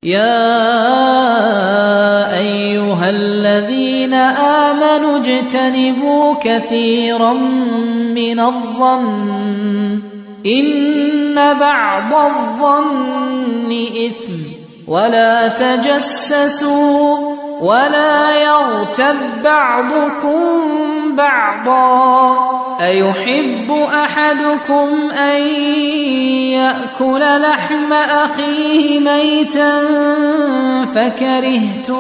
يا أيها الذين آمنوا اجتنبوا كثيرا من الظن إن بعض الظن إثم ولا تجسسوا ولا يغتب بعضكم بعضا أيحب أحدكم أن يأكل لحم أخيه ميتا فكرهتموه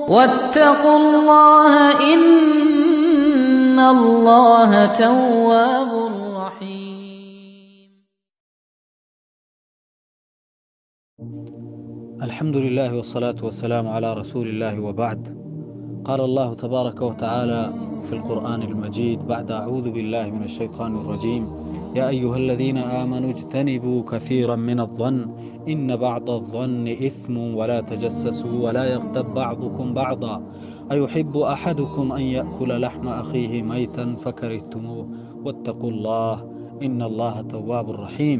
واتقوا الله إن الله تواب رحيم. الحمد لله والصلاة والسلام على رسول الله وبعد. قال الله تبارك وتعالى في القرآن المجيد بعد أعوذ بالله من الشيطان الرجيم: يا أيها الذين آمنوا اجتنبوا كثيرا من الظن إن بعض الظن إثم ولا تجسسوا ولا يغتب بعضكم بعضا أيحب أحدكم أن يأكل لحم أخيه ميتا فكرهتموه واتقوا الله إن الله تواب رحيم.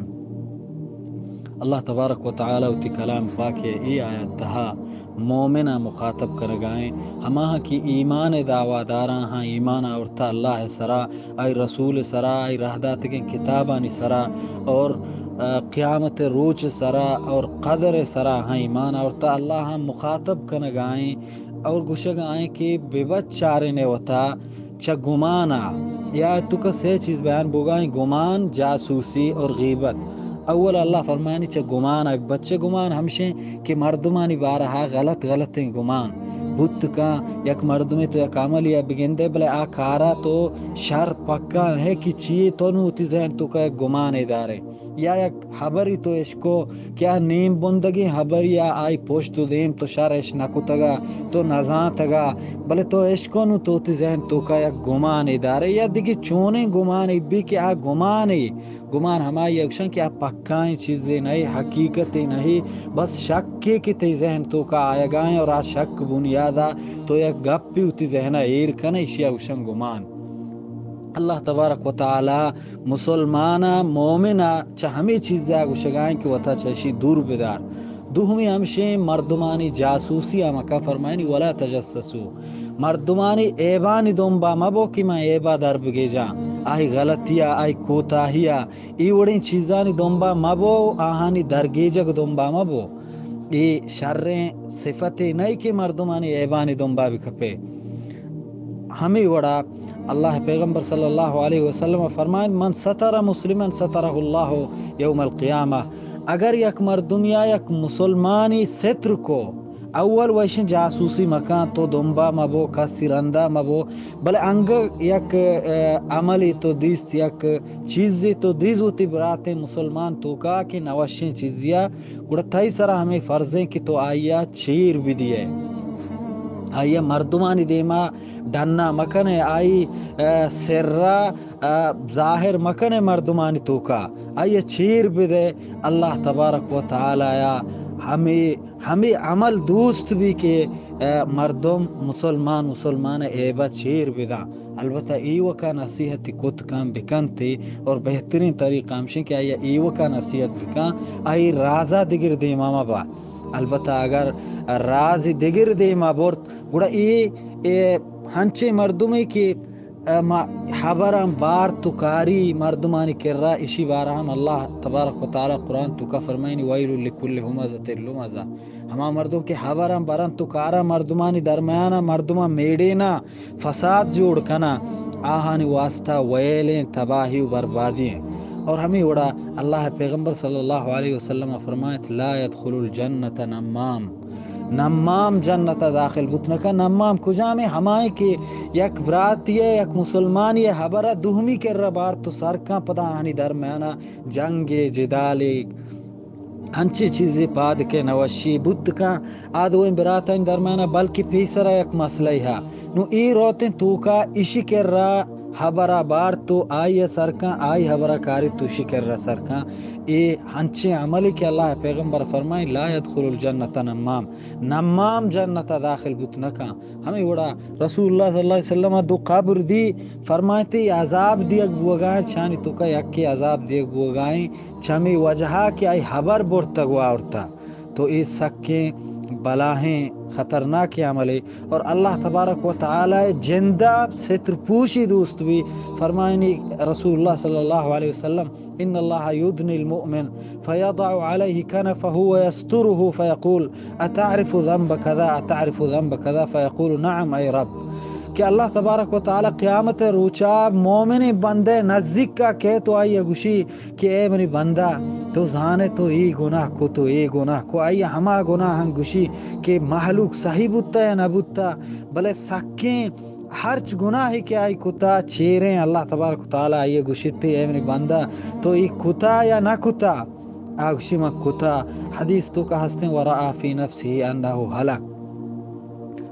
اللہ تبارک و تعالی وتی کلام پاک ءِ اے آیت تہا مومن ءَ مخاطب کنگا ایں، ہماہاں کہ ایمان ءِ دعویٰ داراں، ہاں ایمان آورتا اللہ ءِ سرا، آئی رسول ءِ سرا، آئی راہ داتگیں کتابانی سرا اور، آ، قیامت ءِ روچ ءِ سرا اور قدر ءِ سرا ہاں ایمان آورتا، اللہ ءَ مخاطب کنگا ایں اور گوشگا ایں کہ بہ بچارین وتا چہ گمان ءَ، یا توکا سے چیز بیان بوگا ایں، گمان، جاسوسی اور غیبت۔ اول اللہ فرمانی چہ گمان ءَ بچے۔ گمان ہمشیں کہ مردمانی بارہا غلط غلطیں گمان بوت کن۔ یک مردمے تو یک عملے ءَ بگندے، بلے آ کارا تو شر پکا نہ کہ چیے، تو نوں وتی ذہن توکا یک گمانے دارے۔ یا یک ہبری تو اشکو کہ آ نیم بندگیں ہبری، آ آئی پشت و دیم تو شر اش نہ کتگا، تو نزانتگا، بلے تو اشکو نوں تو وتی ذہن توکا یک گمانے دارے، یا دگہ چونیں گمانے بی کہ آ گمانے، گمان ہمائی ءَ گوشن کہ آ پکائیں چیزے نہ، حقیقتے نہ، بس شکے کہ تئی ذہن توکا آیگا ایں اور آ شک بنیادا تو یک گپے وتی ذہنا ایر کنے، اشیا گوشن گمان۔ اللہ تبارک و تعالی مسلمان ءَ، مومن ءَ چہ ہمے چیز ءَ گوشگا ایں کہ وتا چہ اشی دور بدار۔ دومی ہمشیں مردمانی جاسوسی ءَ مکن، فرمائنی ولا تجسسوا، مردمانی عیبانی دنبا مبو کہ من عیبا در بگیجاں، آئی غلطی ءَ، آئی کوتاہی ءَ، اے وڑیں چیزانی دنبا مبو، آہانی درگیجگ دنبا مبو۔ اے شریں صفتے نہ کہ مردمانی عیبانی دنبا بکپے۔ ہمے وڑا اللہ پیغمبر صلی اللہ علیہ وسلم فرمائند: من ستر مسلما سترہ اللہ یوم القیامہ۔ اگر یک مردمیا یک مسلمانی ستر کو، اول وشیں جاسوسی مکان، تو دنبا مبو، کسی رندا مبو، بلے انگہ یک، اه، عملی تو دیست، یک چیزی تو دیز وتی براتیں مسلمان توکا کہ نوشیں چیزیا، گڑا تئی سرا ہمے فرضیں کہ تو آئیا چیر بدیئے، آئیا مردمانی دیما ڈنا مکنے، آئی، اه، سرا، اه، ظاہر مکنے مردمانی توکا، آئیا چیر بدے۔ اللہ تبارک و تعالی ہمے ہمے عمل دوست بی کہ، اه، مردم مسلمان، مسلمان عیبا چیر بداں۔ البتہ ایوکا نصیحتی کت کن بکنتے اور بہترین طریقہ ہمشیں کہ آئی ایوکا نصیحت بکن، آئی رازا دگر دیما مبا۔ البتہ اگر راز دگر دیما برت، گڑا اے، اے ہنچیں مردمے کہ ء ما ہبراں بارت و کاری مردمانی کرا، اشی بارہ ہم اللہ تبارک و تعالی قرآن توکا فرمائنی: ویل لکل ہمزۃ لمزہ۔ ہما مردم کہ ہبراں برنت و کارا مردمانی درمیانا مردماں میڑینا، فساد جوڑ کنا، آہانی واسطہ ویلیں، تباہی و بربادی ہیں۔ اور ہمیں وڑا اللہ پیغمبر صلی اللہ علیہ وسلم فرمائت: لا يدخل الجنة نمام۔ نمام جنت ء داخل بوت نہ کن۔ نمام کجام ء؟ ہمائیں کہ یک براتی ء، یک مسلمانی ء ہبر ء دومی کر ء بارت و سر کن، پدا آہانی درمیان ء جنگ ء جدال ء ہنچیں چیزے پاد کہ نوشی بوت کن، آ دوئیں براتانی درمیان ء بلکہ پیسر ء یک مسئلہ ء۔ نوں اے روتیں توکا اشی کر ء ہبر ء بارت و آئی ء سر کن، آئی ہبر ء کاریت و اشی کر ء سر کن۔ اے ہنچیں عملے کہ اللہ ءِ پیغمبر فرمائیں، لا یدخل الجنۃ نمام، نمام جنت ءَ داخل بوت نہ کن۔ ہمے وڑا رسول اللہ صلی اللہ علیہ وسلم ءَ دو قبر دی، فرمائیت اے عذاب دیگ بوگائیں، شانی توکا یکے عذاب دیگ بوگائیں، چمی وجہا کہ آئی حبر برتگ و آورتا۔ تو اے سکیں بلاہیں خطرناکیں عملے۔ اور اللہ تبارک و تعالی جندا ستر پوشی دوست بی۔ فرمائنی رسول اللہ صلی اللہ علیہ وسلم، ان اللہ یدنی المؤمن فیضع علیہ کنفہ ویسترہ فیقول، اتعرف ذنب کذا، اتعرف ذنب کذا، فیقول نعم اے رب۔ کہ اللہ تبارک و تعالی قیامت روچا مومن بندے نزدیک کا کئیت و آئی گوشی کہ اے منی بندہ، تو زانے تو اے گناہ کو، تو اے گناہ کو۔ آئی ہما گناہ ہم گوشی کہ مہلوک صحیح بوتا یا نہ بوتا، بلے سکیں ہرچ گناہے کہ آئی کتا چیریں، اللہ تبارک و تعالی آئی گوشیت اے منی بندہ، تو اے کتا یا نہ کتا؟ آ گوشی من کتا۔ حدیث توکا ہستیں، ورأى في نفسه أنه هلك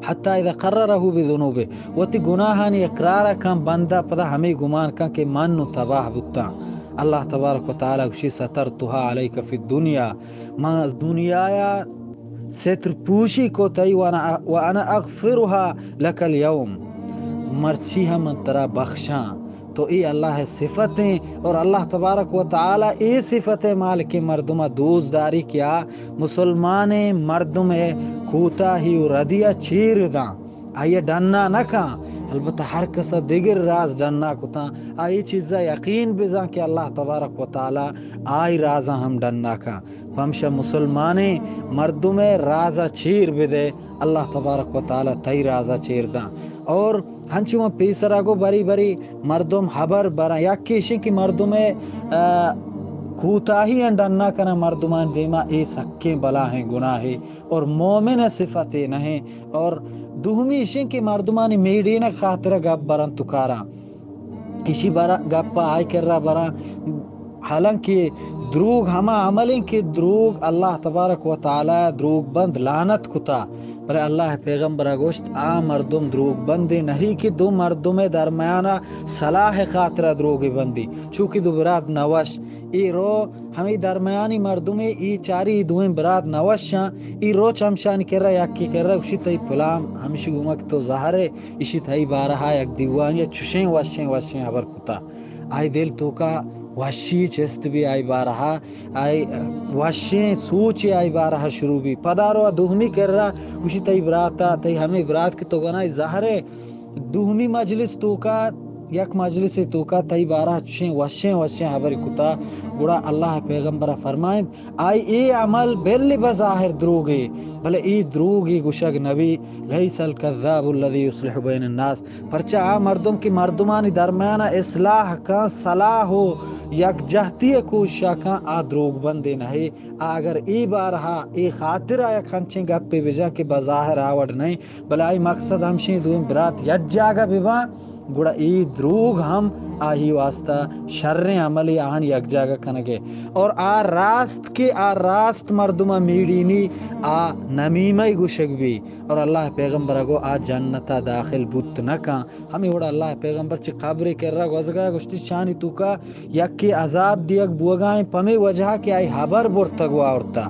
حتى إذا قرره بذنوبه، وتی گناہانی اقرار کن بندہ، پدا ہمے گمان کن کہ من نو تباہ بوتاں۔ اللہ تبارک و تعالی گوشی سترتها عليك في الدنيا، من دنیایا ستر پوشی کو تئی، وانا، وانا اغفرها لك اليوم، مرچی ہم من ترا بخشاں۔ تو اے اللہ ءِ صفتیں، اور اللہ تبارک و تعالی اے صفت مالک مردم دوست داری کہ آ مسلمانیں مردم ءِ کوتاہی و ردی ءَ چیر داں، آئی ءَ ڈنا نہ کن۔ البتہ ہر کس ءَ دگر راز ڈنا کتاں، آ اے چیز ءَ یقین بزاں کہ اللہ تبارک و تعالی آئی رازاں ہم ڈنا کن۔ پمشا مسلمانیں مردم ءِ راز ءَ چیر بدے، اللہ تبارک و تعالی تئی راز ءَ چیر داں۔ اور ہنچو من پیسرا گو بری بری مردم ہبر براں، یکے ایشیں کہ مردم ءِ، آ، کوتاہی آں ڈنا کناں مردمان دیما، اے سکیں بلاہیں گناہے اور مومن ءِ صفتے نہ ایں۔ اور دومی ایشیں کہ مردمانی میڑینگ خاطر گپ براں تکاراں۔ ایشی برا گپا آئی کرا براں، حالانکہ دروگ ہما عملیں کہ دروگ اللہ تبارک و تعالی دروگ بند لعنت کتا، بلے اللہ پیغمبر گوشت آ مردم دروگ بندے نہیں کہ دو مردم درمیانا صلاح خاطر دروگ بندی، چونکہ دو برات نوش اے رو ہمے درمیانی مردمے، اے چاری دوئیں برات نوشاں، اے رو چمشانی کرا یکی کرا گوشی تئی پلام ہمشی گومک تو زہرے، ایشی تئی بارہا یک دیوانی چشیں وشیں وشیں ہبر کتا۔ آئی دل توکا وشی چست بی، آئی بارہا آئی وشیں سوچے آئی بارہا شروع بی۔ پدا رو دوہمی کرا گوشی تئی براتا، تئی ہمے برات کہ تو گنائی زہرے، دوہمی مجلس توکا، یک مجلس توکا تئی بارہا چشیں وشیں وشیں ہبر کتا، گڑا اللہ پیغمبر فرمائنت، آئی اے عمل بل بظاہر دروگے، بلے اے دروگے گوشگ نبی، لیس الکذاب الذی یصلح بین الناس، پرچا آ مردم کہ مردمانی درمیان ءَ اصلاح کن، صلاح و یکجہتی ءِ کوشش ءَ کن، آ دروگ بندے نہ اے۔ آ اگر اے بارہا اے خاطر ءَ یک ہنچیں گپے بجاں کہ بظاہر آ وڑ نہ ایں، بلے آئی مقصد ہمشیں دوئیں برات یک جاگہ بباں، گڑا اے دروگ ہم آہی واسطہ شریں عملے، آہانی یک جاگہ کنگے۔ اور آ راست کہ آ راست مردم ءَ میڑینی، آ نمیمہ گوشگ بی۔ اور اللہ پیغمبر ءَ گو آ جنت ءَ داخل بوت نہ کن۔ ہمے وڑا اللہ پیغمبر چہ قبرے کرا گوزگا گوشتی، شانی توکا یکے عذاب دیگ بوگائیں پمے وجہ کہ آئی ہبر برتگ و آورتا۔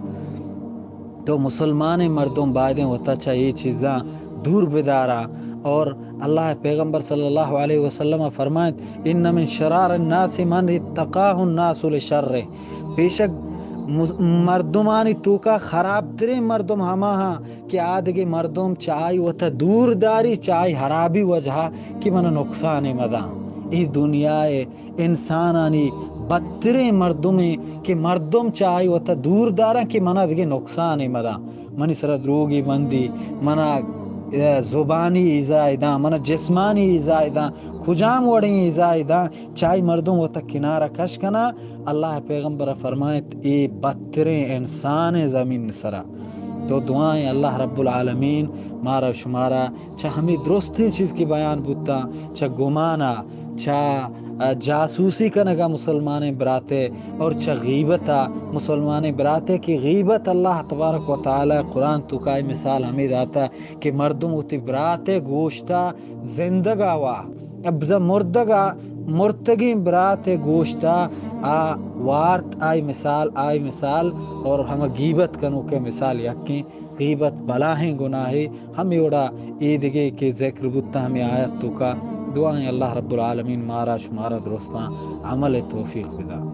تو مسلمانیں مردم بایدیں وتا چہ اے چیزاں دور بدارا۔ اور اللہ پیغمبر صلی اللہ علیہ وسلم فرمائنت، ان من شرار الناس من اتقاه الناس لشره۔ پیشک م-، مردمانی توکا خرابتریں مردم ہما ہاں کہ آ دگہ مردم چہ آئی وتا دور داری، چہ آئی حرابی وجہا کہ من نقصانے مداں۔ اے دنیا ءِ انسانانی بدتریں مردمے کہ مردم چہ آئی وتا دور داراں کہ منا دگہ نقصانے مداں۔ منی سرا دروگی بندی، منا، اے، زبانی ایذا داں، منا جسمانی ایذا داں، کجام وڑیں ایذا داں، چہ آئی مردم وتا کنارا کش کناں۔ اللہ پیغمبر فرمائنت، اے بدتریں انسان زمین سرا۔ تو دعائیں اللہ رب العالمین مارا شمارا چہ ہمے درستیں چیز کہ بیان بوتاں، چہ گمانا، چہ، آ، جاسوسی کنگا مسلمانیں براتے اور چہ غیبتا مسلمانیں براتے کہ غیبت اللہ تبارک و تعالی قرآن توکا مثال ہمے داتا کہ مردم وتی براتے گوشتا زندگا وا، ابزا مردگا مرتگیں برات ءِ گوشت ءَ آ وارت، آئی مثال، آئی مثال اور ہما غیبت کنوک ءِ مثال یکیں۔ غیبت بلاہیں گناہے، ہمے وڑا اے دگہ کہ ذکر بوتاں ہمے آیت توکا۔ دعائیں اللہ رب العالمین مارا شمارا درستاں عمل ءِ توفیق بدا۔